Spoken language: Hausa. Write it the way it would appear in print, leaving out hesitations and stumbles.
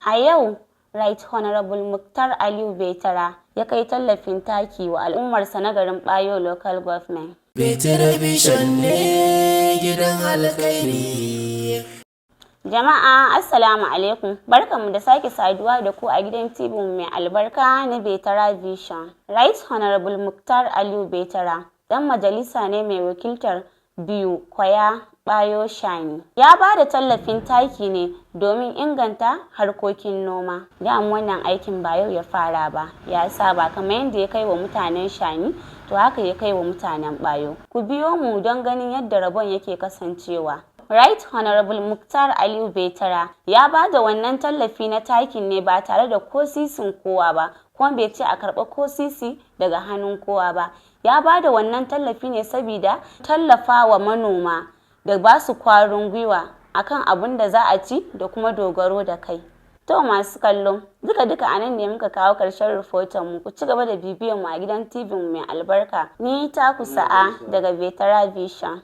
A yau, Right Honorable Muktar Aliyu Betara ya kai tallafin taki wa al'ummarsa na garin Bayo Local Government. Betara Vision ne gidan alkhairi. Jama'a, Assalamu alaikum. Barkanmu da sake saduwa da ku a gidan TV mai albarka na Betara Vision. Right Honorable Muktar Aliyu Betara dan majalisa ne mai wakiltar Biu, Kwaya, Bayo, Shani. Ya ba da tallafin taki ne domin inganta harkokin noma. Dama wannan aikin ba yau ya fara ba, ya saba. Kamar yadda ya kai wa mutanen Shani, to haka ya kai wa mutanen Bayo. Ku biyo mu don ganin yadda rabon yake kasancewa. Right Honorable Muktar Aliyu Betara ya ba da wannan tallafi na takin ne ba tare da ko sisin kowa ba, kuma bai ce a karɓa ko sisi daga hannun kowa ba. Ya ba da wannan tallafi ne sabida tallafa wa manoma da ba su kwarin gwiwa akan abin da za a ci da kuma dogaro da kai. To masu kallo, duka duka a nan ne muka kawo ƙarshen rahoton mu. Ku ci gaba da bibiyan mu a gidan TV mai albarka. Ni taku Sa'a daga Betara Vision.